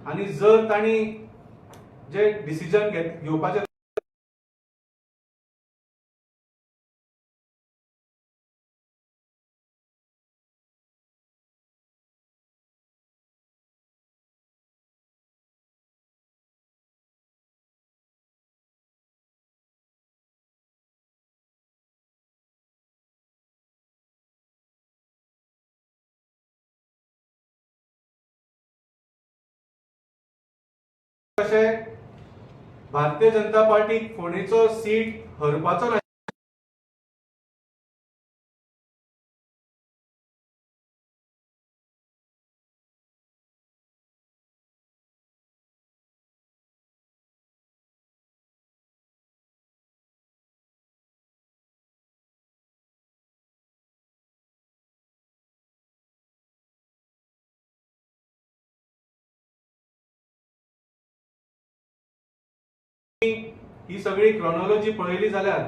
आनी जर तांणी जे डिसिजन घेवपाचें कशें भारतीय जनता पार्टीक फोंडेचो सीट हरपाचो ना ही सगळी क्रॉनॉलॉजी पळयली जाल्यार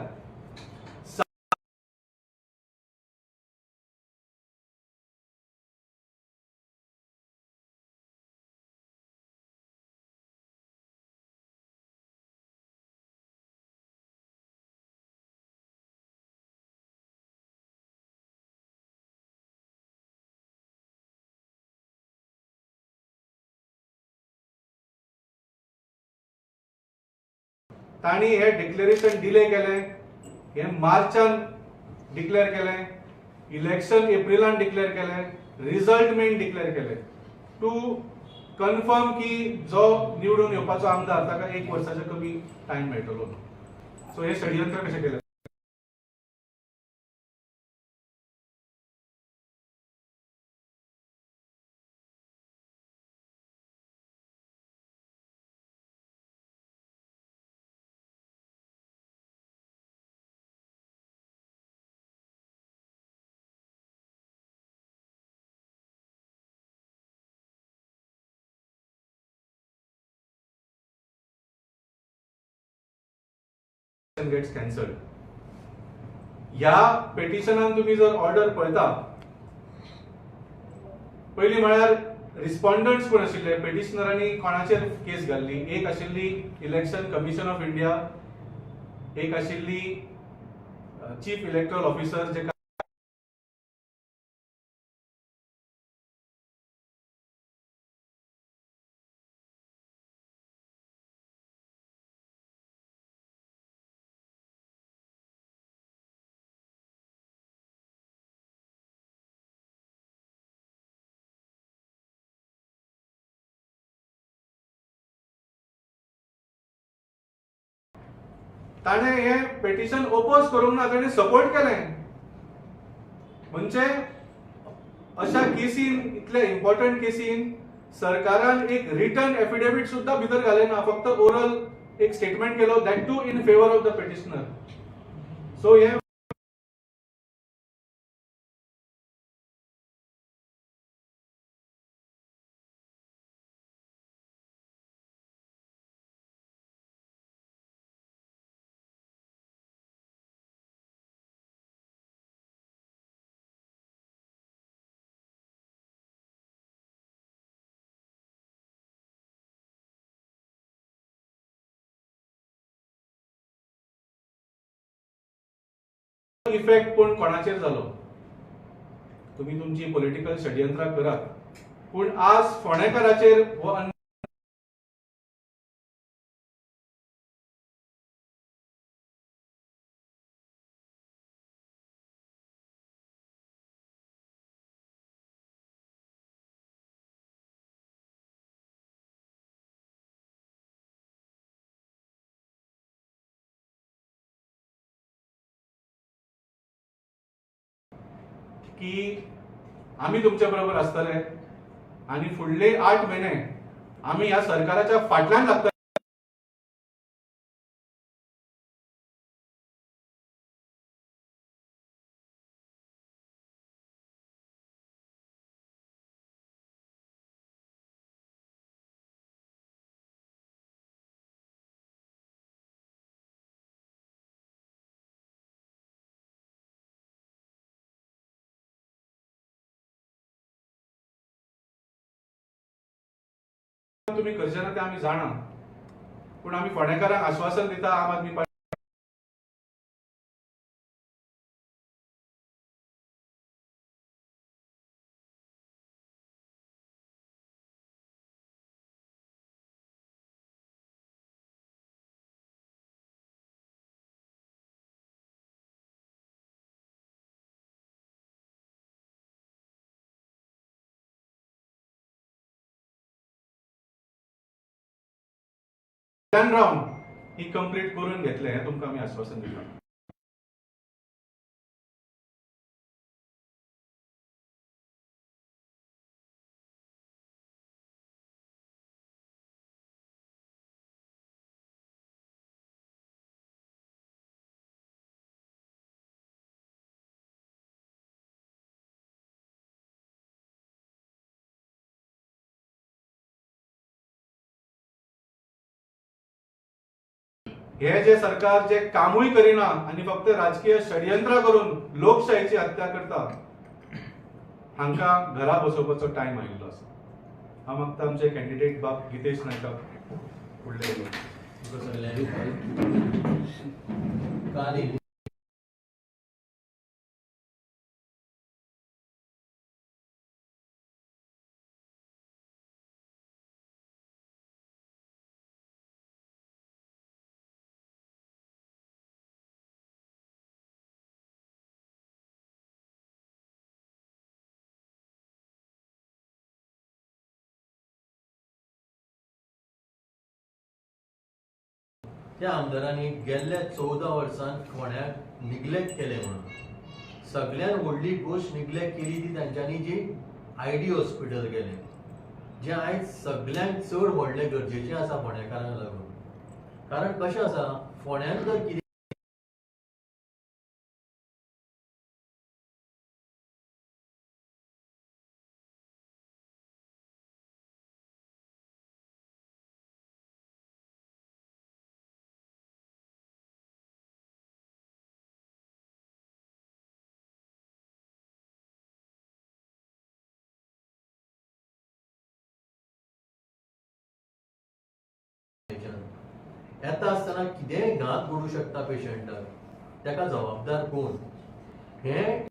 तांणी हे डिक्लेरेशन डिले केलें, हे मार्चान डिक्लेअर केलें, इलेक्शन एप्रिलान डिक्लेअर केलें, रिजल्ट मेन डिक्लेअर केलें टू कन्फर्म की जो निवडून येवपाचो आमदार ताका 1 वर्साच्या कमी टायम मेळटलो. सो हे षडयंत्र कशें केलें? Gets cancelled. ह्या पेटिशनान तुम्ही जर ऑर्डर पळयता, पयलीं म्हळ्यार रिस्पॉन्डंट्स कोण आशिल्ले, पेटिशनरांनी कोणाचेर केस घाल्ली? एक आशिल्ली इलेक्शन कमिशन ऑफ इंडिया, एक आशिल्ली चीफ इलेक्टोरल ऑफिसर जे ताणें हे पेटिशन ओपोज करूंक ना, ताणें सपोर्ट केलें. म्हणजे अशा केसीन, इतल्या इम्पॉर्टंट केसीन सरकारान एक रिटर्न एफिडेवीट सुद्दां भितर घालें ना, फक्त ओरल एक स्टेटमेंट केलो, that too in favour of the petitioner. So हे इफेक्ट पूण कोणाचेर जालो? तुम्ही तुमची पॉलिटिकल षडयंत्रां करात, पूण आज फोंडेकाराचेर हो की आमी तुमच्या बरोबर आसतले आनी फुडले 8 महिने आमी ह्या सरकाराच्या फाटल्यान लागतले. तुमी करचे ना तें आमी जाणा, पूण आमी फोंडेकारांक आश्वासन दिता आम आदमी पार्टी राउंड ही कंप्लीट करून घेतले हें तुमकां आमी आश्वासन दिता. हे जे सरकार जे कामूय करिना आनी फक्त राजकीय षडयंत्र करून लोकशाहीची हत्या करता, हांकां घरा बसोवपाचो टायम आयिल्लो आसा. हांव मागता आमचे कॅन्डिडेट बाब गितेश नायकाक फुडले उलोवंक. त्या आमदारांनी गेल्ल्या 14 वर्सांत फोंड्याक निग्लेक्ट केलें म्हणून सगळ्यात व्हडली गोश्ट निग्लेक्ट केली ती तांच्यांनी जी आयडी हॉस्पिटल केलें, जें आयज सगळ्यांत चड व्हडलें गरजेचें आसा फोंडेकारांक लागून. कारण कशें आसा, फोंड्यांत जर कितें येता आसतना कितेंय घात घडूं शकता पेशंटाक, ताका जबाबदार कोण? हें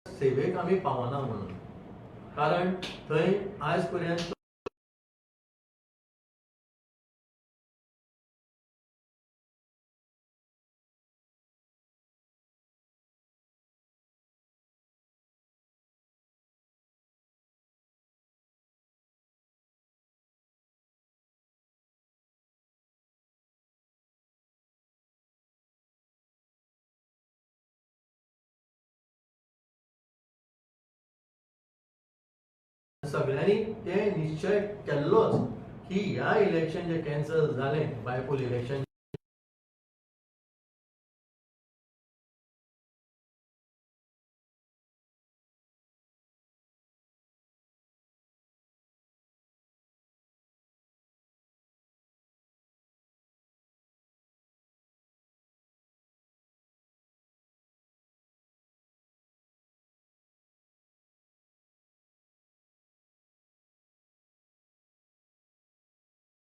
सेवेक आमी पावना म्हणून, कारण थंय आयज पर्यंत सगळ्यांनी ते निश्चय केल्लोच की ह्या इलेक्शन जे कॅन्सल जालें बायपोल इलेक्शन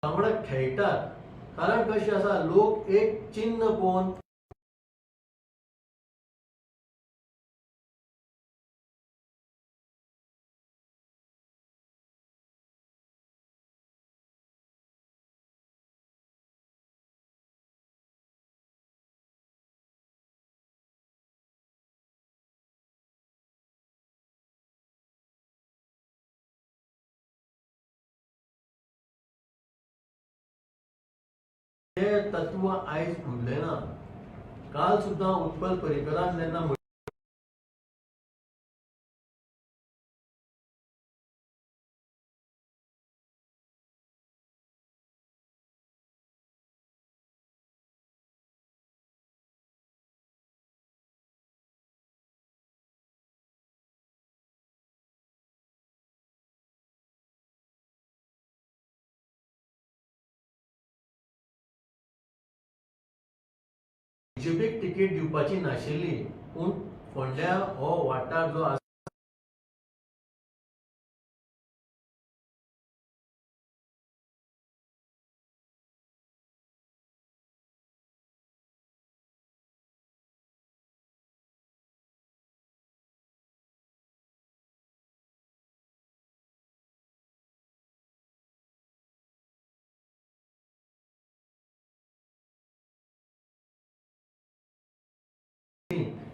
वांगडा खेळटात. कारण कशें आसा, लोक एक चिन्न पळोवन ते तत्व आयज उरलें ना. काल सुद्दां उत्पल पर्रीकरान जेन्ना बीजेपीक तिकेट दिवपाची नाशिल्ली, पूण फोंड्या हो वाठार जो आसा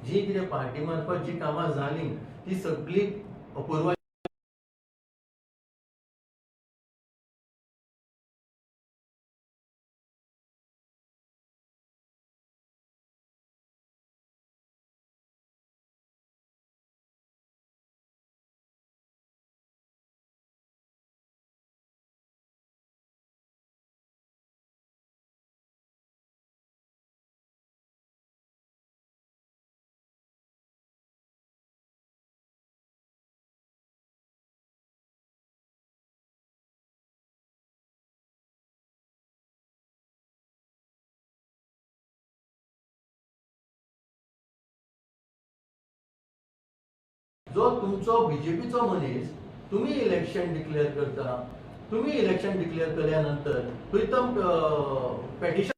जी कितें पार्टी मार्फत जी कामां जाली ती सगळी अपूर्वा जो तुमचो बीजेपीचो मनीस तुम्ही इलेक्शन डिक्लेअर करता, तुम्ही इलेक्शन डिक्लेअर केल्यानंतर प्रीतम पेटिशन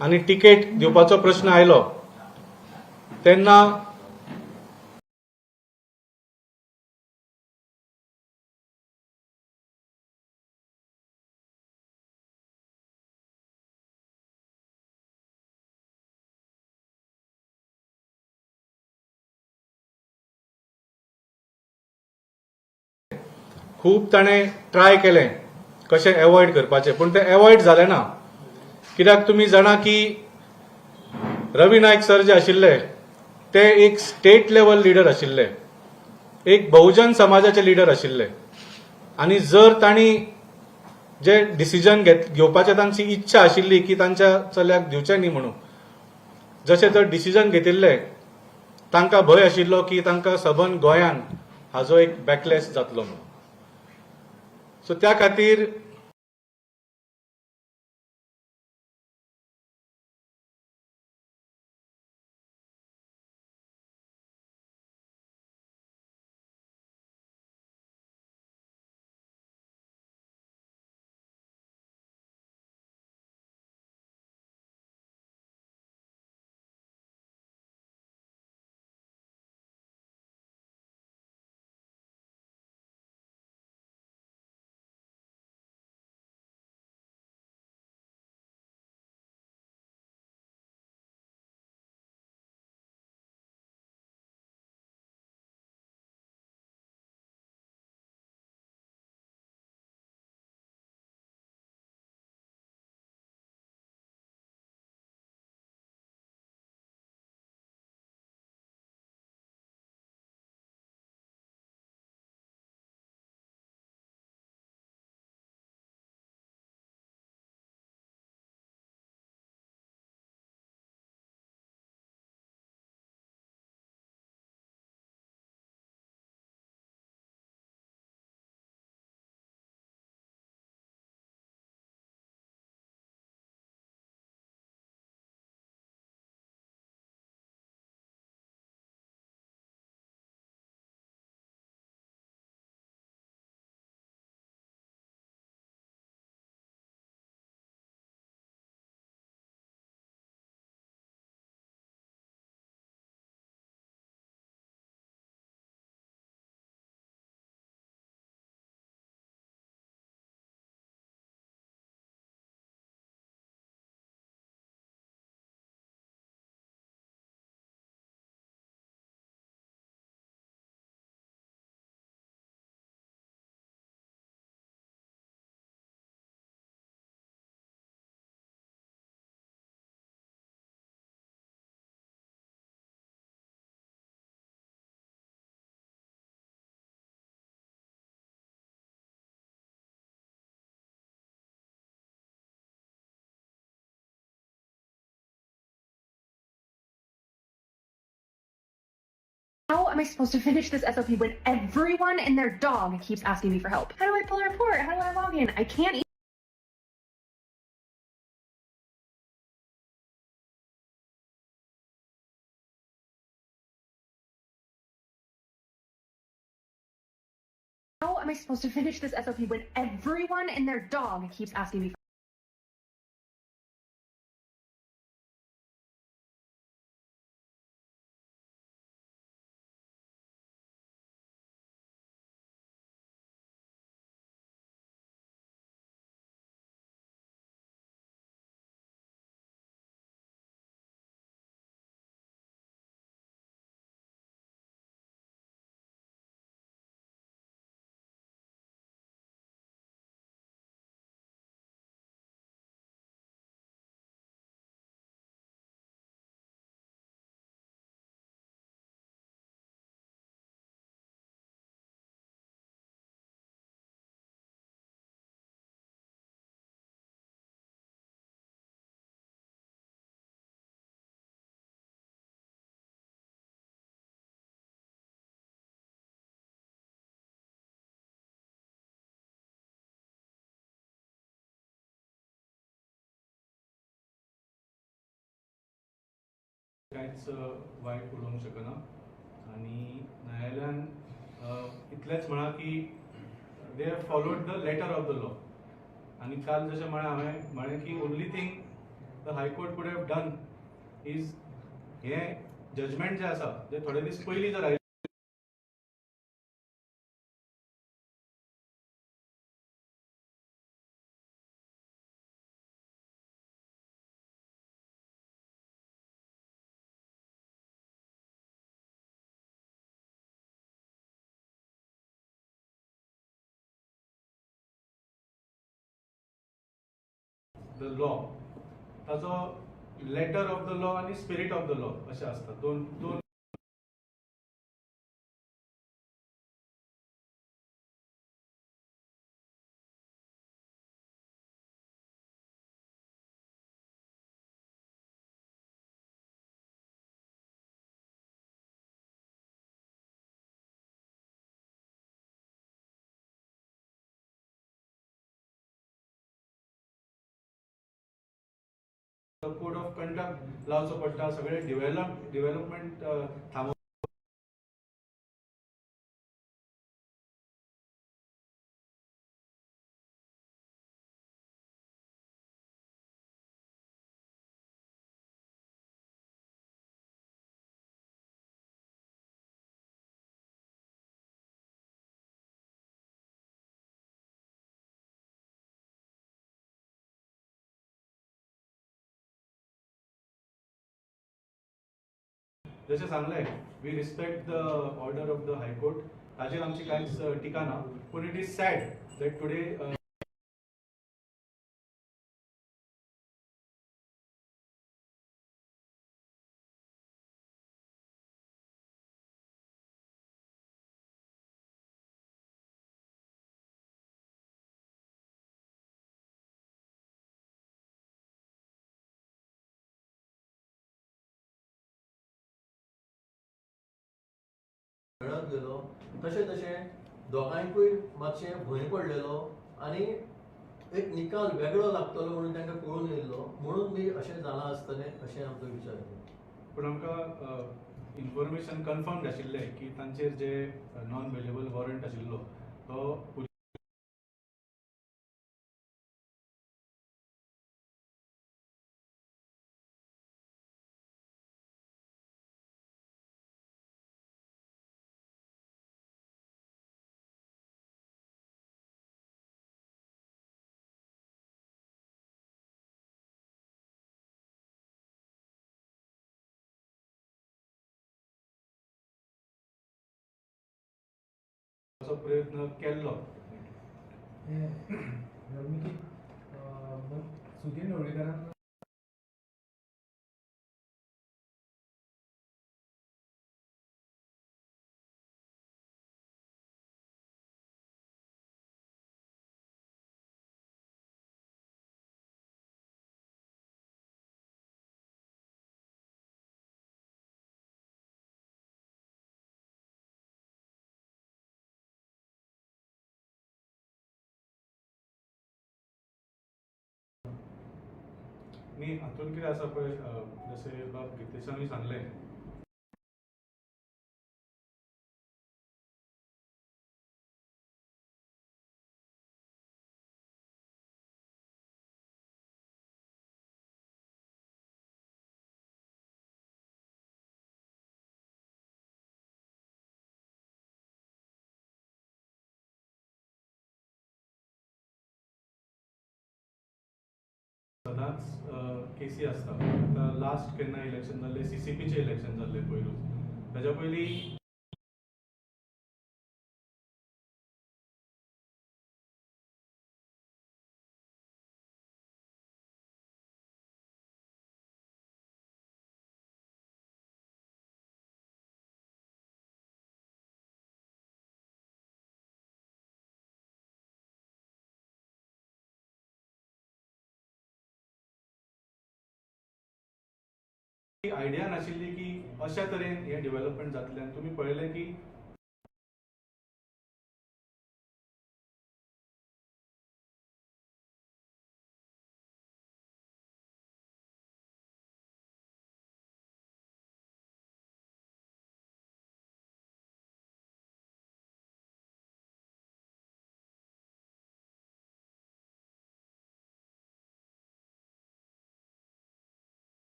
आनी तिकेट दिवपाचो प्रश्न आयलो तेन्ना खूब ताणें ट्राय केलें कशें एवॉयड करपाचें, पूण तें एवॉयड जालें ना. कित्याक तुमी जाणा की रवी नायक सर जे आशिल्ले ते एक स्टेट लेवल लिडर आशिल्ले, एक बहुजन समाजाचे लिडर आशिल्ले आनी जर तांणी जे डिसिजन घेवपाचें तांची इच्छा आशिल्ली की तांच्या चल्याक दिवचें न्ही म्हणून, जशें जर डिसिजन घेतिल्लें तांकां भंय आशिल्लो की तांकां सबंद गोंयान हाजो एक बॅकलॅश जातलो म्हणून. सो त्या खातीर How am I supposed to finish this SOP when everyone and their dog keeps asking me for help? How do I pull a report? How do I log in? I can't How am I supposed to finish this SOP when everyone and their dog keeps asking me for कांयच वायट उलोवंक शकना आनी न्यायालयान इतलेंच म्हळां की they have followed the letter of the law. आनी काल जशें म्हळें हांवें म्हळें की only thing the high court could have done is हें जजमेंट जें आसा जें थोडे दीस पयलीं जर आयिल्लें the law ताचो लेटर ऑफ the law आनी स्पिरीट ऑफ the law अशें आसता. दोन दोन कोड ऑफ कंडक्ट लावचो पडटा, सगळे डेव्हलपमेंट थांबोवचें जशें सांगलें, we respect the order of the high court, ताजेर आमची कांयच टिका ना. पूण it is sad that today मेळत गेलो तशें तशें दोगांयकूय मातशें भंय पडलेलो आनी एक निकाल वेगळो लागतलो म्हणून तांकां कळून येयल्लो, म्हणून बी अशें जालां आसतलें अशें आमचो विचार. पूण आमकां इन्फॉर्मेशन कन्फर्म्ड आशिल्लें की तांचेर जे नॉन अवेलेबल वॉरंट आशिल्लो तो प्रयत्न केल्लो. सुधीर ढवळीकरान न्ही, हातून कितें आसा पळय, जशें बाब गितेशानूय सांगलें, सदांच केसी आसता. आतां लास्ट केन्ना इलेक्शन जाल्लें, सीसीपीचें इलेक्शन जाल्लें पयरूच, ताच्या पयलीं आयडिया नाशिल्ली की अशा तरेन हें डेव्हलपमेंट जातलें. आनी तुमी पळयलें की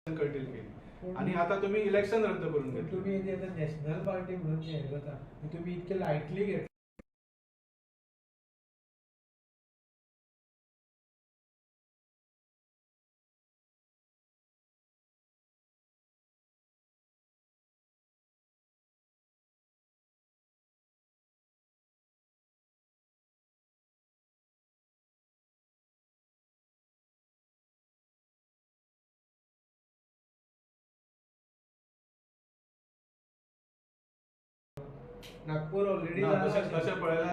कळटेल केली आनी आतां तुमी इलेक्शन रद्द करून घेतलें. तुमी आतां नॅशनल पार्टी म्हणून हें जाता, तुमी इतके लायटली घेतले. नागपूर ऑलरेडी तशें पळयल्यार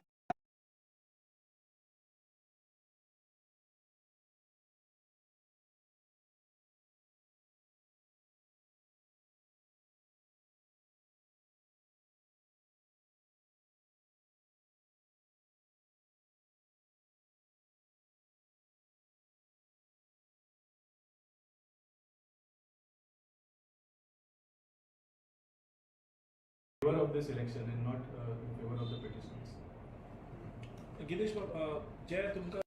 favor of this election and not in favor of the petitioners. Gitesh, जे तुमकां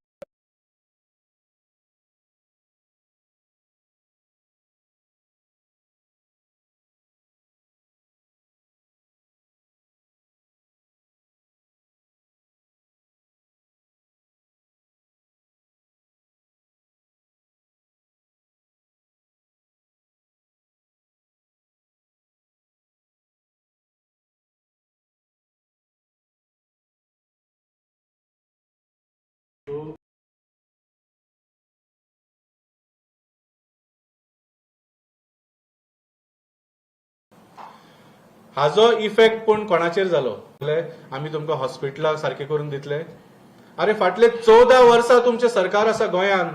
हाजो इफेक्ट पूण कोणाचेर जालो? आमी तुमकां हॉस्पिटलां सारकें करून दितले. अरे फाटले 14 वर्सां तुमचें सरकार आसा गोंयांत,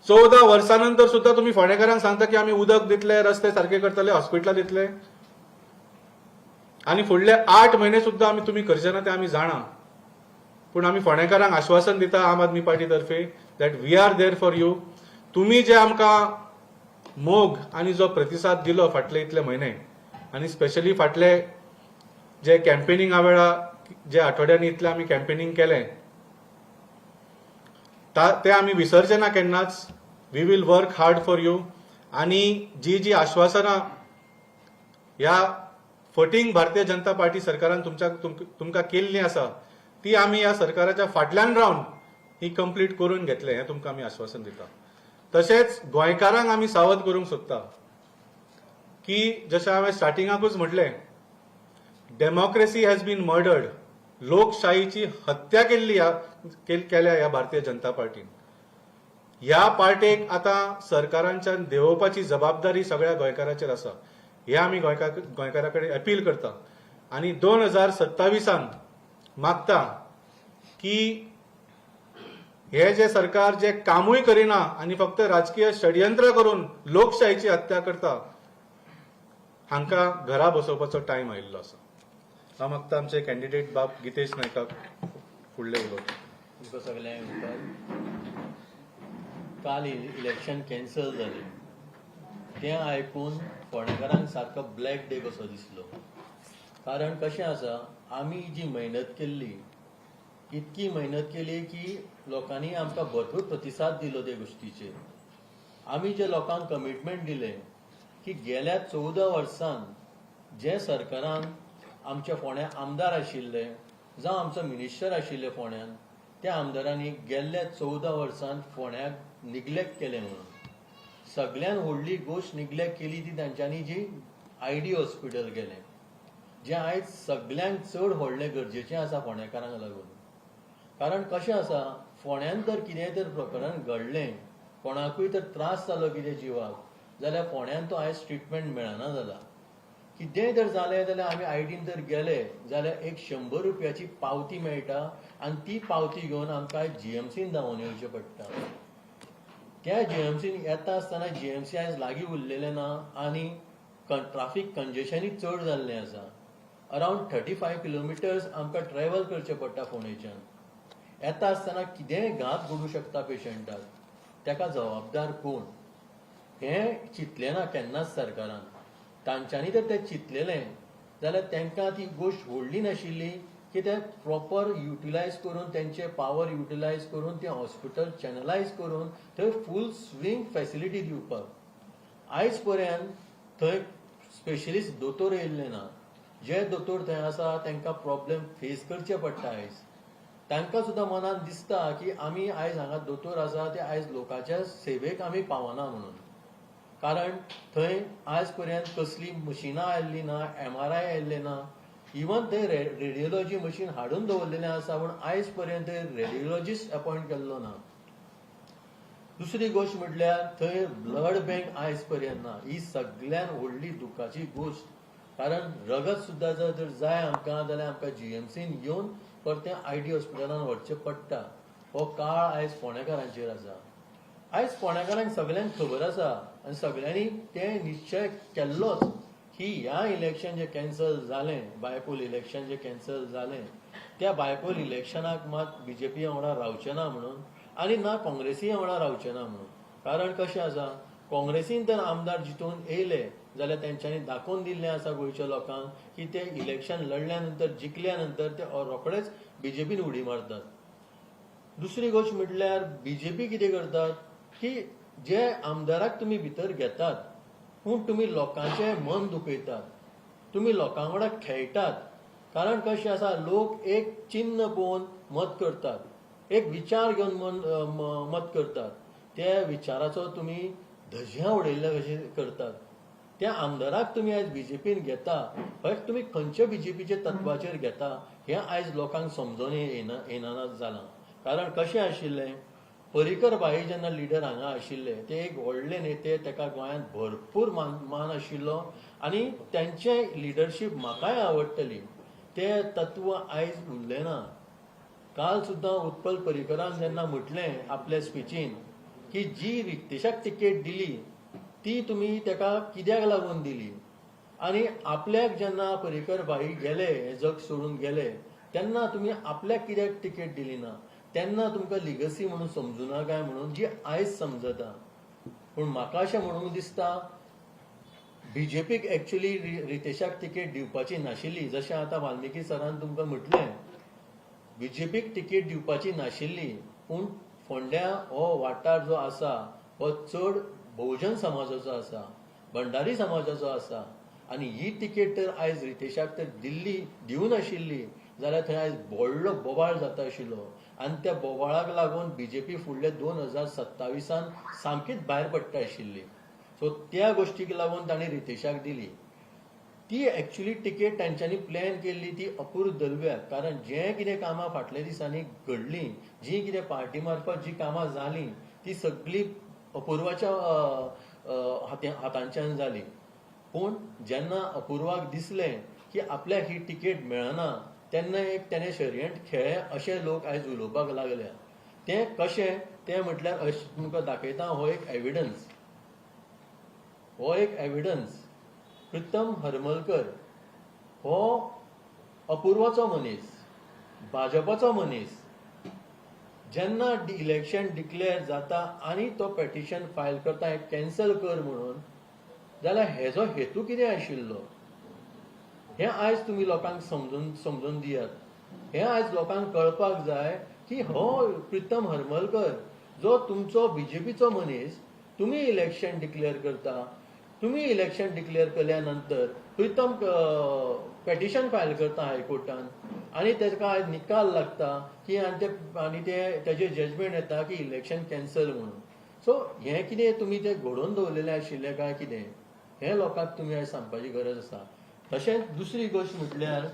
14 वर्सां नंतर सुद्दां तुमी फोंडेकारांक सांगता की आमी उदक दितले, रस्ते सारके करतले, हॉस्पिटलां दितले, आनी फुडले 8 म्हयने सुद्दां आमी तुमी करचे ना ते आमी जाणा. पूण आमी फोंडेकारांक आश्वासन दिता आम आदमी पार्टी तर्फे that we are there for you. तुमी जे आमकां मोग आनी जो प्रतिसाद दिलो फाटले इतले म्हयने, आनी स्पेशली फाटले जे कॅम्पेनिंगा वेळा जे आठवड्यांनी इतलें आमी कॅम्पेनिंग केलें ते आमी विसरचे ना केन्नाच. We will work hard for you. आनी जी जी आश्वासनां ह्या फटींग भारतीय जनता पार्टी सरकारान तुमकां केल्लीं आसा ती आमी ह्या सरकाराच्या फाटल्यान रावन ही कंप्लीट करून घेतले हें तुमकां आमी आश्वासन दिता. तशेंच गोंयकारांक आमी सावध करूंक सोदता की जशें हांवें स्टार्टिंगाकूच म्हटलें, डेमोक्रेसी हॅज बीन मर्डर्ड. लोकशाहीची हत्या केल्ली केल्या ह्या भारतीय जनता पार्टीन. ह्या पार्टेक आतां सरकारांच्यान देंवोवपाची जबाबदारी सगळ्या गोंयकारांचेर आसा. हे आमी गोंयकारां कडेन अपील करता आनी 2027 मागता की हे जे सरकार जे कामूय करिना आनी फक्त राजकीय षडयंत्र करून लोकशाहीची हत्या करता हांकां घरा बसोवपाचो टायम आयिल्लो आसा. हांव मागता आमचे कॅन्डिडेट बाब गितेश नायकाक. फुडलें उलोवप. तुमकां सगल्यांक उपकार. काल इलेक्शन कॅन्सल जालें तें आयकून फोंडेकारांक सारको ब्लॅक डे कसो दिसलो. कारण कशें आसा, आमी जी मेहनत केल्ली, इतकी मेहनत केली की लोकांनी आमकां भरपूर प्रतिसाद दिलो ते गोश्टीचेर. आमी जे लोकांक कमिटमेंट दिलें की गेल्या 14 वर्सान जे सरकारान आमच्या फोंड्या आमदार आशिल्ले जावं आमचो मिनिस्टर आशिल्ले फोंड्यान, त्या आमदारांनी गेल्ल्या 14 वर्सान फोंड्याक निग्लेक्ट केलें म्हणून. सगळ्यान व्हडली गोश्ट निग्लेक्ट केली ती तांच्यांनी जी आयडी हॉस्पिटल केलें, जें आयज सगळ्यांत चड व्हडलें गरजेचें आसा फोंडेकारांक लागून. कारण कशें आसा, फोंड्यान तर कितेंय तर प्रकरण घडलें, कोणाकूय तर त्रास जालो कितें जिवाक, जाल्यार फोंड्यान तो आयज ट्रिटमेंट मेळना जाला. कितेंय जर जालें जाल्यार आमी आयडीन जर गेले जाल्यार एक 100 रुपयाची पावती मेळटा आनी ती पावती घेवन आमकां जीएमसीन धांवून येवचें पडटा. त्या जीएमसीन येता आसतना जीएमसी आयज लागीं उरलेलें ना आनी ट्राफीक कंजेशनूय चड जाल्लें आसा. अरावंड 35 किलोमिटर्स आमकां ट्रॅवल करचें पडटा फोंडेच्यान. येता आसतना कितेंय घात घडूं शकता पेशंटाक, ताका जबाबदार कोण हें चिंतलें ना केन्नाच सरकारान. तांच्यांनी जर तें चिंतलेलें जाल्यार तांकां ती गोश्ट व्हडली नाशिल्ली की ते प्रॉपर युटिलायज करून, तेंचे पावर युटिलायज करून तें हॉस्पिटल चॅनलायज करून थंय फूल स्विंग फॅसिलिटी दिवपाक. आयज पर्यंत थंय स्पेशलिस्ट दोतोर येयल्ले ना. जे दोतोर थंय आसा तांकां प्रॉब्लेम फेस करचे पडटा आयज. तांकां सुद्दां मनांत दिसता की आमी आयज हांगा दोतोर आसा ते आयज लोकांच्या सेवेक आमी पावना म्हणून. कारण थंय आयज पर्यंत कसली मशिनां आयिल्लीं ना, MRI आयिल्लें ना, इवन थंय रेडियोलॉजी मशीन हाडून दवरलेलें आसा पूण आयज पर्यंत थंय रेडियोलॉजिस्ट अपॉयंट केल्लो ना. दुसरी गोश्ट म्हटल्यार थंय ब्लड बँक आयज पर्यंत ना. ही सगळ्यान व्हडली दुखाची गोश्ट. कारण रगत सुद्दां जर जाय आमकां जाल्यार आमकां जीएमसीन येवन परतें आयडी हॉस्पिटलान व्हरचें पडटा. हो काळ आयज फोंडेकारांचेर आसा. आयज फोंडेकारांक सगल्यांक खबर आसा आनी सगळ्यांनी ते निश्चय केल्लोच की ह्या इलेक्शन जें कॅन्सल जालें, बायपोल इलेक्शन जें कॅन्सल जालें, त्या बायपोल इलेक्शनाक मात बीजेपी वांगडा रावचें ना म्हणून आनी ना काँग्रेसी वांगडा रावचें ना म्हणून. कारण कशें आसा, काँग्रेसीन तर आमदार जितून येयले जाल्यार तेंच्यांनी दाखोवन दिल्लें आसा गोंयच्या लोकांक की ते इलेक्शन लढल्या नंतर जिखल्या नंतर ते रोखडेच बीजेपीन उडी मारतात. दुसरी गोश्ट म्हटल्यार बीजेपी कितें करतात की जे आमदाराक तुमी भितर घेतात पूण तुमी लोकांचें मन दुखयतात, तुमी लोकां वांगडा खेळटात. कारण कशें आसा, लोक एक चिन्न पळोवन मत करतात, एक विचार घेवन मत करतात. त्या विचाराचो तुमी धजयां उडयल्ल्या कशें करतात. त्या आमदाराक तुमी आयज बीजेपीन घेता, हय तुमी खंयच्या बीजेपीच्या तत्वाचेर घेता हें आयज लोकांक समजून येना जालां. कारण कशें आशिल्लें, पर्रीकर भाई जेन्ना लिडर हांगा आशिल्ले ते एक व्हडले नेते, ताका गोंयांत भरपूर मान आशिल्लो आनी तेंचें लिडरशीप म्हाकाय आवडटली. ते तत्व आयज उरलें ना. काल सुद्दां उत्पल पर्रीकरान जेन्ना म्हटलें आपल्या स्पिचीन की जी रितेशाक तिकेट दिली ती तुमी ताका कित्याक लागून दिली, आनी आपल्याक जेन्ना पर्रीकर भाई गेले, हें जग सोडून गेले, तेन्ना तुमी आपल्याक कित्याक तिकेट दिली ना, तेन्ना तुमकां लिगसी म्हणून समजुना काय म्हणून जी आयज समजता. पूण म्हाका अशें म्हणूंक दिसता बीजेपीक एक्चुअली रितेशाक तिकेट दिवपाची नाशिल्ली. जशें आतां वाल्मिकी सरान तुमकां म्हटलें, बीजेपीक तिकेट दिवपाची नाशिल्ली, पूण फोंड्या हो वाठार जो आसा हो चड बहुजन समाजाचो आसा, भंडारी समाजाचो आसा, आनी ही तिकेट तर आयज रितेशाक तर दिल्ली दिवनाशिल्ली जाल्यार थंय आयज व्हडलो बोवाळ जाता आशिल्लो आनी त्या बोवाळाक लागून बीजेपी फुडले 2027 सामकीच भायर पडटा आशिल्ली. सो त्या गोश्टीक लागून तांणी रितेशाक दिली. ती एक्चुअली तिकेट तांच्यांनी प्लॅन केल्ली ती अपूर्व दलव्याक, कारण जें कितें कामां फाटल्या दिसांनी घडलीं, जीं कितें पार्टी मार्फत जी कामां जालीं ती सगळीं अपूर्वाच्या हातांच्यान जाली. पूण जेन्ना अपूर्वाक दिसलें की आपल्याक ही तिकेट मेळना तेन्ना एक तेणें षडयंत्र खेळ्ळें अशें लोक आयज उलोवपाक लागल्या. तें कशें तें म्हटल्यार अशें तुमकां दाखयता, हो एक एविडन्स, हो एक एविडन्स. प्रितम हरमलकर हो अपूर्वाचो मनीस, भाजपाचो मनीस, जेन्ना इलेक्शन डिक्लेअर जाता आनी तो पेटिशन फायल करता हें कॅन्सल कर म्हणून, जाल्यार हेजो हेतू कितें आशिल्लो हें आयज तुमी लोकांक समजून समजून दियात. हें आयज लोकांक कळपाक जाय की हो प्रितम हरमलकर जो तुमचो बीजेपीचो मनीस, तुमी इलेक्शन डिक्लेअर करता, तुमी इलेक्शन डिक्लेअर केल्या नंतर प्रितम पेटिशन फायल करता हायकोर्टान आनी ताका आयज निकाल लागता की आनी ते तेजें जजमेंट येता की इलेक्शन कॅन्सल म्हणून. सो हें कितें तुमी तें घडोवन दवरलेलें आशिल्लें काय कितें हें लोकांक तुमी आयज सांगपाची गरज आसा. तशेंच दुसरी गोश्ट म्हटल्यार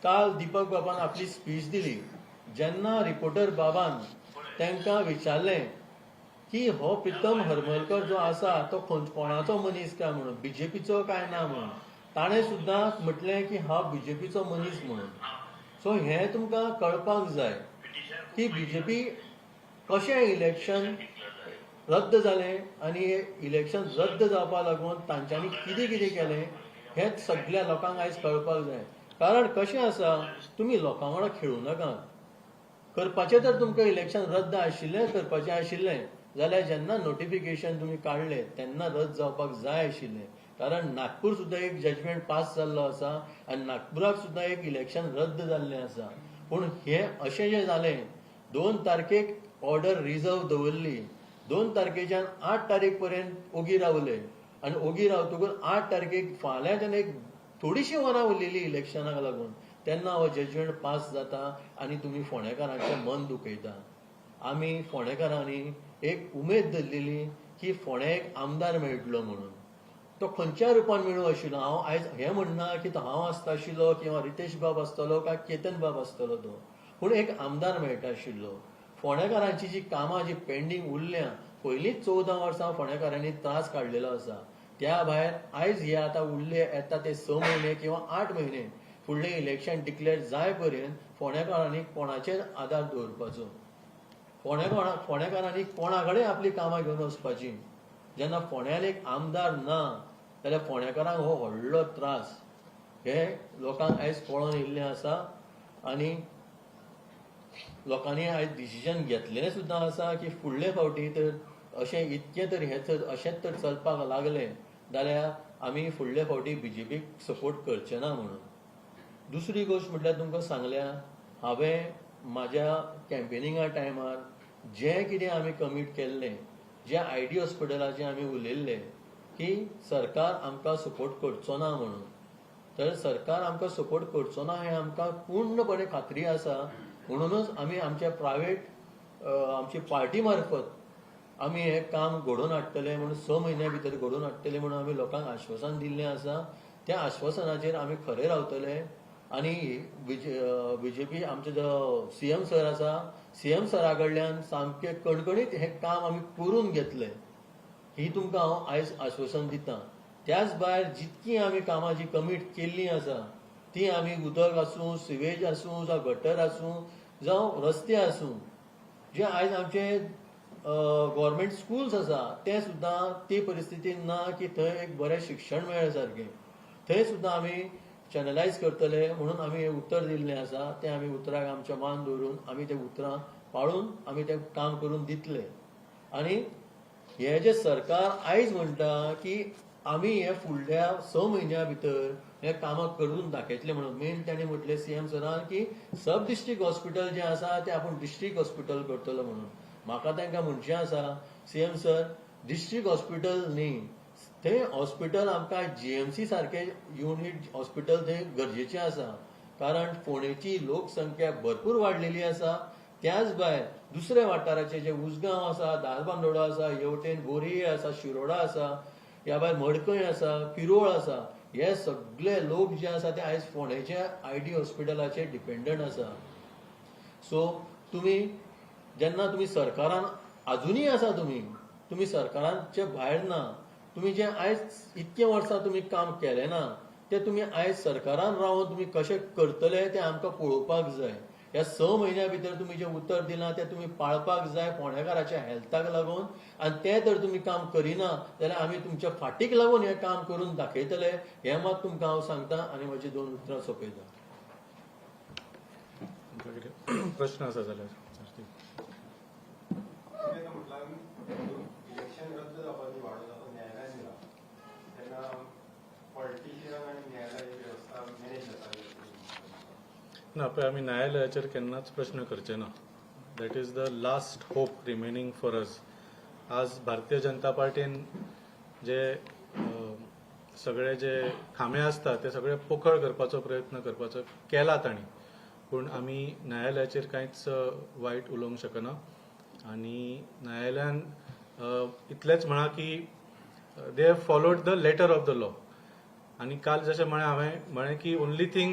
काल दीपक बाबान आपली स्पीच दिली जेन्ना रिपोर्टर बाबान तांकां विचारलें की हो प्रितम हरमलकर जो आसा तो कोणाचो मनीस काय म्हणून, बीजेपीचो काय ना म्हणून, ताणें सुद्दां म्हटलें की हांव बीजेपीचो मनीस म्हणून. सो हें तुमकां कळपाक जाय की बीजेपी कशें इलेक्शन रद्द जालें आनी इलेक्शन रद्द जावपा लागून तांच्यांनी कितें कितें केलें हें सगळ्या लोकांक आयज कळपाक जाय. कारण कशें आसा, तुमी लोकां वांगडा खेळूं नाका. करपाचें तर तुमकां इलेक्शन रद्द आशिल्लें करपाचें आशिल्लें जाल्यार जेन्ना नोटिफिकेशन तुमी काडलें तेन्ना रद्द जावपाक जाय आशिल्लें. कारण नागपूर सुद्दां एक जजमेंट पास जाल्लो आसा आनी नागपुराक सुद्दां एक इलेक्शन रद्द जाल्लें आसा. पूण हें अशें जें जालें, 2 तारखेक ऑर्डर रिजर्व दवरली, 2 तारखेच्यान 8 तारीख पर्यंत ओगी रावले आनी ओगी रावतकूच 8 तारखेक फाल्यांच्यान एक थोडीशी वरां उरलेली इलेक्शनाक लागून तेन्ना हो जजमेंट पास जाता आनी तुमी फोंडेकारांचें मन दुखयता. आमी फोंडेकारांनी एक उमेद धरलेली की फोंड्या एक आमदार मेळटलो म्हणून, तो खंयच्या रुपान मेळूं आशिल्लो. हांव आयज हें म्हणना की तो हांव आसता आशिल्लो किंवा रितेश बाब आसतलो काय केतन बाब आसतलो तो, पूण एक आमदार मेळटा आशिल्लो. फोंडेकारांची जी कामां जी पेंडींग उरल्या, पयलींच 14 वर्सां फोंडेकारांनी त्रास काडलेलो आसा. त्या भायर आयज हे आतां उरले येता ते 6 म्हयने किंवा 8 म्हयने फुडलें इलेक्शन डिक्लेअर जाय पर्यंत फोंडेकारांनी कोणाचेर आदार दवरपाचो, फोंडेकारांनी कोणा कडेन आपली कामां घेवन वचपाची. जेन्ना फोंड्यान एक आमदार ना जाल्यार फोंडेकारांक हो व्हडलो त्रास हे लोकांक आयज कळोन येयल्लें आसा. आनी लोकांनी आयज डिसिजन घेतलेलें सुद्दां आसा की फुडले फावटी तर अशें इतकें तर हें तर अशेंच तर चलपाक लागलें जाल्यार आमी फुडले फावटी बीजेपीक सपोर्ट करचे ना म्हणून. दुसरी गोश्ट म्हटल्यार तुमकां सांगल्या, हांवें म्हाज्या कॅम्पेनिंगा टायमार जें कितें आमी कमीट केल्लें, जें आयडी हॉस्पिटलाचें आमी उलयल्लें की सरकार आमकां सपोर्ट करचो ना म्हणून, तर सरकार आमकां सपोर्ट करचो ना हें आमकां पूर्णपणे खात्री आसा. म्हणूनच आमी आमच्या प्रायवेट आमची पार्टी मार्फत आमी हें काम घडोवन हाडटले म्हणून 6 म्हयन्या भितर घडोवन हाडटले म्हणून आमी लोकांक आश्वासन दिल्लें आसा. त्या आश्वासनाचेर आमी खरे रावतले. आनी बीजेपी आमचे जो सीएम सर आसा, सीएम सरा कडल्यान सामकें कणकणीत हें काम आमी करून घेतलें ही तुमकां हांव आयज आश्वासन दितां. त्याच भायर जितकी आमी कामां जी कमीट केल्लीं आसा ती आमी उदक आसूं, सिवेज आसूं, जावं गटर आसूं, जावं रस्ते आसूं, जे आयज आमचे गव्हर्मेंट स्कुल्स आसा ते सुद्दां ती परिस्थिती ना की थंय एक बरें शिक्षण मेळ सारकें, थंय सुद्दां आमी चॅनलायज करतले म्हणून आमी हें उतर दिल्लें आसा. तें आमी उतराक आमचें मान दवरून आमी तें उतरां पाळून आमी तें काम करून दितले. आनी हें जें सरकार आयज म्हणटा की आमी हे फुडल्या 6 म्हयन्या भितर हे कामां करून दाखयतले म्हणून, मेन ताणें म्हटलें सीएम सरान की सब डिस्ट्रिक्ट हॉस्पिटल जें आसा तें आपूण डिस्ट्रिक्ट हॉस्पिटल करतलो म्हणून. म्हाका तांकां म्हणचें आसा, सीएम सर, डिस्ट्रिक्ट हॉस्पिटल न्ही, थंय हॉस्पिटल आमकां जीएमसी सारकें युनीट हॉस्पिटल थंय गरजेचें आसा. कारण फोंडेची लोकसंख्या भरपूर वाडलेली आसा. त्याच भायर दुसऱ्या वाठाराचे जे उसगांव आसा, धारबांदोडा आसा, हेवटेन बोरये आसा, शिरोडा आसा, ह्या भायर मडकय आसा, पिरोळ आसा, हे सगळे लोक जे आसा ते आयज फोंडेच्या आयडी हॉस्पिटलाचेर डिपेंडंट आसा. सो तुमी जेन्ना तुमी सरकारान आजुनूय आसा, तुमी सरकाराचे भायर ना, तुमी जें आयज इतके वर्सां तुमी काम केलें ना तें तुमी आयज सरकारान रावन तुमी कशें करतले तें आमकां पळोवपाक जाय. ह्या 6 म्हयन्या भितर तुमी जें उतर दिलां तें तुमी पाळपाक जाय फोंडेकाराच्या हेल्थाक लागून. आनी तें जर तुमी काम करिना जाल्यार आमी तुमच्या फाटीक लागून हें काम करून दाखयतले हें मात तुमकां हांव सांगता आनी म्हजी 2 उतरां सोंपयता. प्रश्न आसा जाल्यार इलेक्शन रद्द जावपाची वाडो जाता न्यायालयान दिला तेन्ना पॉलिटिशियन आनी न्यायालय वेवस्था मॅनेज जाता ना. पळय, आमी न्यायालयाचेर केन्नाच प्रश्न करचे ना. That is the last hope remaining for us. आज भारतीय जनता पार्टीन जे सगळे जे खांबे आसता ते सगळे पोकळ करपाचो प्रयत्न करपाचो केला तांणी, पूण आमी न्यायालयाचेर कांयच वायट उलोवंक शकना. आनी न्यायालयान इतलेंच म्हळां की they have followed the letter of the law. आनी काल जशें म्हळें हांवें म्हळें की only thing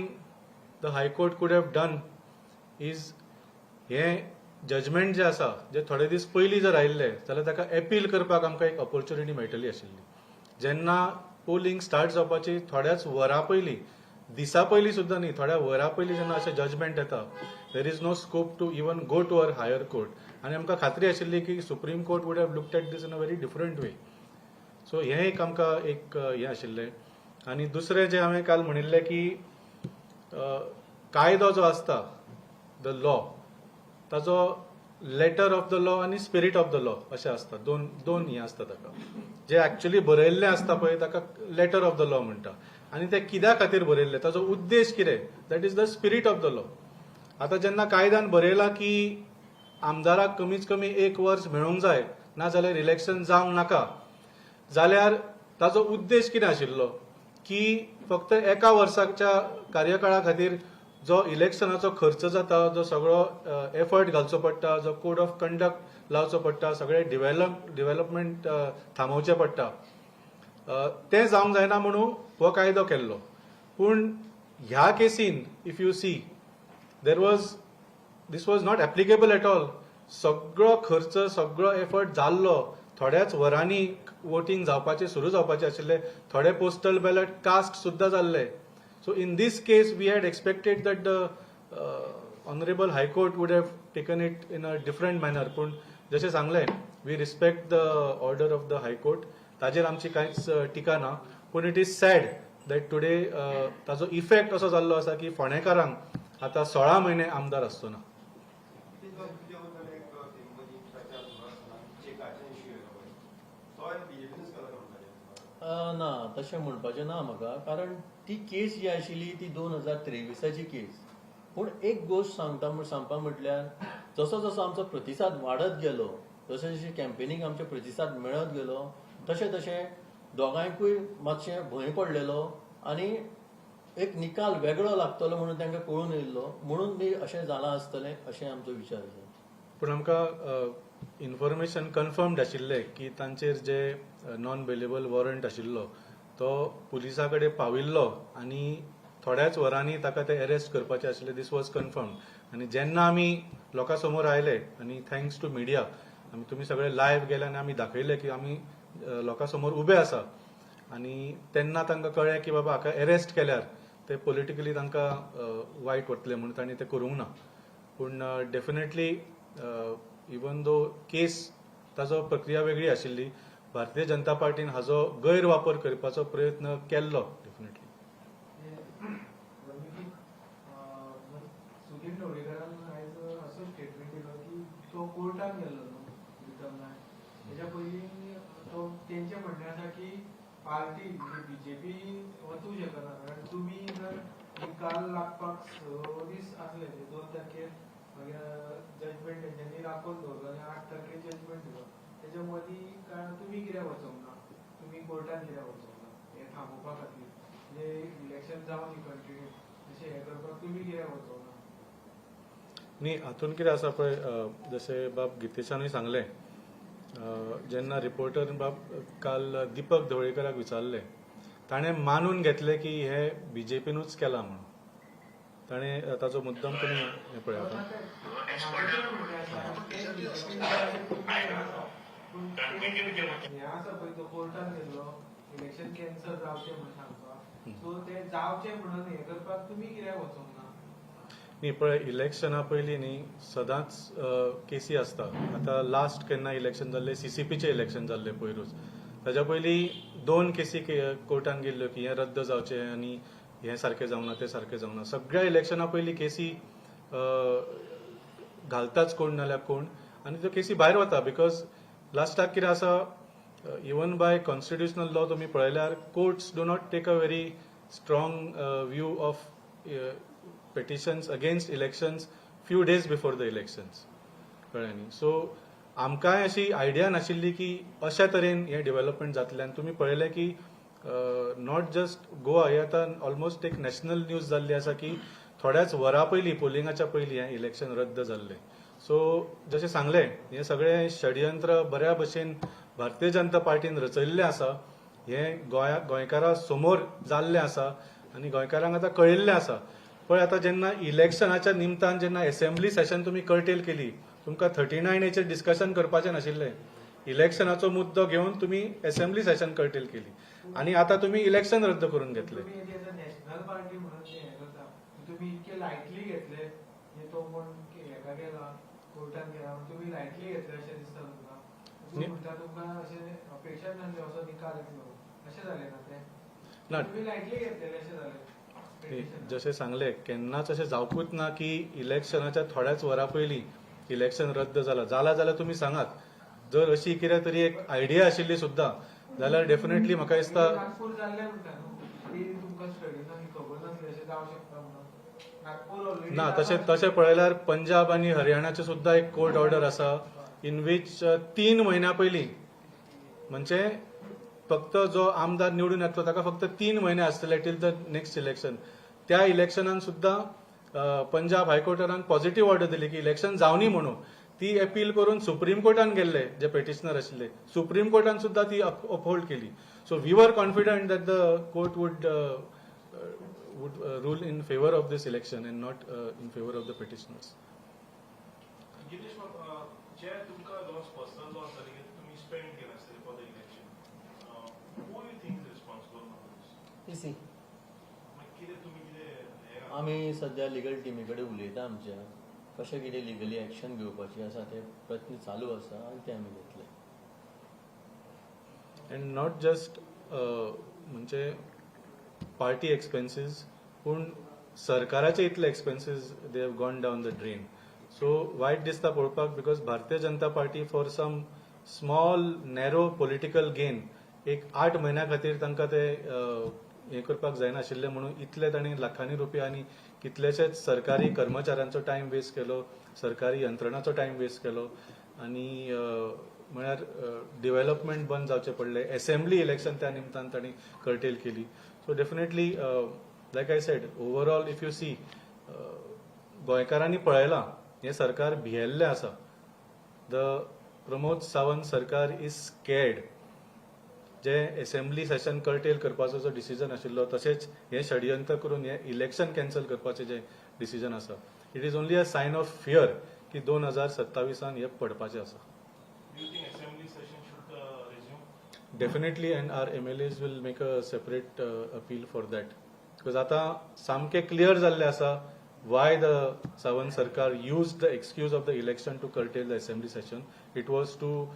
the high court could have done is हें जजमेंट जें आसा जे थोडे दीस पयलीं जर आयिल्लें जाल्यार ताका एपील करपाक आमकां एक ऑपॉर्च्युनिटी मेळटली आशिल्ली. जेन्ना पोलिंग स्टार्ट जावपाची थोड्याच वरां पयलीं, दिसा पयलीं सुद्दां न्ही, थोड्या वरां पयलीं जेन्ना अशें जजमेंट येता, there is no scope to even go to our higher court. आनी आमकां खात्री आशिल्ली की Supreme Court would have looked at this in a very different way. So हें एक आमकां एक हें आशिल्लें. आनी दुसरें जें हांवें काल म्हणिल्लें की कायदो जो आसता, the law, ताजो लेटर ऑफ the law आनी स्पिरीट ऑफ the law अशें आसता. दोन दोन हें आसता ताका. जे एक्चुअली बरयल्लें आसता पळय ताका लेटर ऑफ the law म्हणटा, आनी तें कित्या खातीर बरयल्लें, ताजो उद्देश कितें, that is the spirit of the law. आतां जेन्ना कायद्यान बरयलां की आमदाराक कमीत कमी 1 वर्स मेळूंक जाय, ना जाल्यार इलेक्शन जावंक नाका, जाल्यार ताजो उद्देश कितें आशिल्लो की फक्त 1 वर्साच्या कार्यकाळा खातीर जो इलेक्शनाचो खर्च जाता, जो सगळो एफर्ट घालचो पडटा, जो कोड ऑफ कंडक्ट लावचो पडटा, सगळे डेव्हलपमेंट थांबोवचें पडटा, तें जावंक जायना म्हणून हो कायदो केल्लो. पूण ह्या casein if you see there was this was not applicable at all. सगळो खर्च, सगळो एफर्ट जाल्लो, थोड्याच वरांनी वोटींग जावपाचें सुरू जावपाचें आशिल्लें, थोडे पोस्टल बॅलट कास्ट सुद्दां जाल्ले. So in this case we had expected that the honourable High Court would have taken it in a different manner. पूण जशें सांगलें, we respect the order of the High Court, ताजेर आमची कांयच टिका ना. पूण it is sad that today ताजो इफेक्ट असो जाल्लो आसा की फोंडेकारांक आतां 16 म्हयने आमदार आसचो ना. एक प्रचार सुरू आसतना चेकाचे इश्यू येयलो पळय, तोय बीजेपीनूच केलो म्हणटाले. ना, तशें म्हणपाचें ना म्हाका, कारण ती केस जी आशिल्ली ती 2023ची केस. पूण एक गोश्ट सांगता सांगपा म्हटल्यार जसो जसो आमचो प्रतिसाद वाडत गेलो, जशें जशें कॅम्पेनीक आमचे प्रतिसाद मेळत गेलो, तशें तशें दोगांयकूय मातशें भंय पडलेलो आनी एक निकाल वेगळो लागतलो म्हणून तांकां कळून येयल्लो, म्हणून बी अशें जालां आसतलें अशें आमचो विचार आसा. पूण आमकां इन्फॉर्मेशन कन्फर्म्ड आशिल्लें की तांचेर जे नॉन बेलेबल वॉरंट आशिल्लो तो पुलिसा कडेन पाविल्लो आनी थोड्याच वरांनी ताका ते अरेस्ट करपाचे आशिल्ले. This was confirmed. आनी जेन्ना आमी लोकां समोर आयले आनी thanks to media, आमी तुमी सगळे लायव्ह गेले आनी आमी दाखयले की आमी लोकां समोर उबे आसा, आनी तेन्ना तांकां कळ्ळें की बाबा हाका अरेस्ट केल्यार ते पॉलिटिकली तांकां वायट वतलें म्हणून तांणी तें करूंक ना. पूण डेफिनेटली इवन दो केस ताजो प्रक्रिया वेगळी आशिल्ली, भारतीय जनता पार्टीन हाजो गैरवापर करपाचो प्रयत्न केल्लो डेफिनेटली. सुदीन ढवळीकरान आयज असो स्टेटमेंट दिलो की तो कोर्टान गेल्लो न्हू प्रितम नायक, तेच्या पयलीं तो तेंचें म्हणणें आसा की पार्टी म्हणजे बीजेपी वचूं शकना, कारण तुमी जर निकाल लागपाक 6 दीस आसले, 2 तारखेर मागीर जजमेंट तेंच्यांनी राखून दवरलो आनी 8 तारखेर जजमेंट दिलो, तेच्या मदीं कारण तुमी कित्याक वचोंक ना, तुमी कोर्टान कित्याक वचोंक ना हें थांबोवपा खातीर, म्हणजे इलेक्शन जावं न्ही कंटिन्यू अशें हें करपाक तुमी कित्याक वचोंक ना? न्ही, हातून कितें आसा पळय, जशें बाब गितेशानूय सांगलें, जेन्ना रिपोर्टर बाब काल दीपक ढवळीकराक विचारलें, ताणें मानून घेतलें की हें बीजेपीनूच केलां म्हणून. ताणें ताचो मुद्दम तुमी हें पळयात. हें आसा पळय, तो कोर्टान गेल्लो इलेक्शन कॅन्सल जावचें म्हणून सांगपाक, सो तें जावचें म्हणून हें करपाक तुमी कित्याक वचोंक ना? न्ही, पळय, इलेक्शना पयलीं न्ही सदांच केसी आसता. आतां लास्ट केन्ना इलेक्शन जाल्लें, सीसीपीचें इलेक्शन जाल्लें पयरूच, ताच्या पयलीं दोन केसी कोर्टान गेल्ल्यो की हें रद्द जावचें आनी हें सारकें जावना, तें सारकें जावना. सगळ्या इलेक्शना पयलीं केसी घालताच कोण नाल्यार कोण आनी त्यो केसी भायर वता, because लास्टाक कितें आसा, इवन बाय कॉन्स्टिट्युशनल लॉ तुमी पळयल्यार courts do not take a very strong view of petitions against elections few days before the elections. कळ्ळें न्ही? सो आमकांय अशी आयडिया नाशिल्ली की अशा तरेन हें डेव्हलपमेंट जातलें. आनी तुमी पळयलें की not just Goa, हे आतां ऑलमोस्ट एक नॅशनल न्यूज जाल्ली आसा की थोड्याच वरां पयलीं, पोलिंगाच्या पयलीं हें इलेक्शन रद्द जाल्लें. सो जशें सांगलें, हें सगळें षडयंत्र बऱ्या भशेन भारतीय जनता पार्टीन रचयल्लें आसा. हें गोंया गोंयकारां समोर जाल्लें आसा आनी गोंयकारांक आतां कळिल्लें आसा. पळय, आतां जेन्ना इलेक्शनाच्या निमतान जेन्ना एसेंब्ली सेशन तुमी कर्टेल केली, तुमकां 39 एचेर डिस्कशन करपाचें नाशिल्लें. इलेक्शनाचो मुद्दो घेवन तुमी एसेंब्ली सेशन कर्टेल केली आनी आतां तुमी इलेक्शन रद्द करून घेतले. तुम्ही as a national party म्हणून जे हें करता, तुम्ही इतके लायटली घेतले हे, तो कोण हेका गेला, कोर्टान गेला म्हणून तुम्ही लायटली घेतले अशें दिसता तुमकां? तुम्ही म्हणटा तुमकां अशें अपेक्षा नासली असो निकाल येतलो, अशें जालें ना तें? ना. तुम्ही लायटली घेतलेले अशें जालें petition. जशें सांगलें, केन्नाच अशें जावपूच ना की इलेक्शनाच्या थोड्याच वरां पयलीं इलेक्शन रद्द जाला. जाला जाल्यार तुमी सांगात. जर अशी कितें तरी एक आयडिया आशिल्ली सुद्दां जाल्यार डेफिनेटली म्हाका दिसता नागपूर जाल्लें म्हणटा न्हू, ती तुमकां स्टडी ना, खबर नासली अशें जावं शकता म्हणून नागपूर ऑलरेडी. ना, तशें तशें पळयल्यार पंजाब आनी हरियाणाचे सुद्दां एक कोर्ट ऑर्डर आसा इन वीच 3 म्हयन्या पयलीं, म्हणजे फक्त जो आमदार निवडून येतलो ताका फक्त 3 म्हयने आसतले टील the next election, त्या इलेक्शनान सुद्दां पंजाब हायकोर्टान पॉझिटिव्ह ऑर्डर दिली की इलेक्शन जावनी म्हणून. ती अपील करून सुप्रीम कोर्टान गेल्ले जे पेटिशनर आशिल्ले, सुप्रीम कोर्टान सुद्दां ती अपहोल्ड केली. So we were confident that the court would rule in favor of this election and not in favor of the petitioners. Girish बाब, जे तुमकां लॉस, पर्सनल लॉस जाले की तुमी स्पेंड केले आसतले for the election, who you think is responsible for this? EC. मागीर कितें तुमी कितें हें आमी सध्या लिगल टिमी कडेन उलयता आमच्या, कशें कितें लिगली एक्शन घेवपाची आसा ते प्रयत्न चालू आसा आनी ते आमी घेतले. And not just म्हणजे पार्टी एक्सपेन्सीस, पूण सरकाराचे इतले expenses, they have gone down the drain. So वायट दिसता पळोवपाक, because Bharatiya Janata party for some small narrow political gain, एक 8 म्हयन्या खातीर तांकां ते हें करपाक जायनाशिल्लें म्हणून इतले तांणी लाखांनी रुपया आनी कितलेशेच सरकारी कर्मचाऱ्यांचो टायम वेस्ट केलो, सरकारी यंत्रणाचो टायम वेस्ट केलो आनी म्हळ्यार डेव्हलपमेंट बंद जावचें पडलें. एसेंब्ली इलेक्शन त्या निमतान तांणी कर्टेल केली. So definitely, like I said, overall if you see, गोंयकारांनी पळयलां, हें सरकार भियेल्लें आसा. The Pramod Sawant सरकार is scared. J assembly Seshan cartel करपाचो जो डिसिजन आशिल्लो, तशेंच हें षडयंत्र करून हें इलेक्शन कॅन्सल करपाचें जें डिसिजन आसा, it is only a sign of fear की 2027 हे पडपाचें आसा. Do you think assembly session should resume? Definitely, and our MLAs will make a separate appeal for that, because आतां सामकें क्लियर जाल्लें आसा why the Sawant सरकार used the excuse of the election to curtail the assembly session. It was to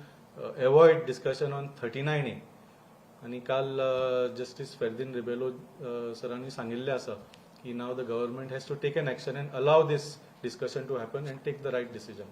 avoid discussion on 39A. आनी काल justice Ferdino Rebelo सरांनी सांगिल्लें आसा की now the government has to take an action and allow this discussion to happen and take the right decision.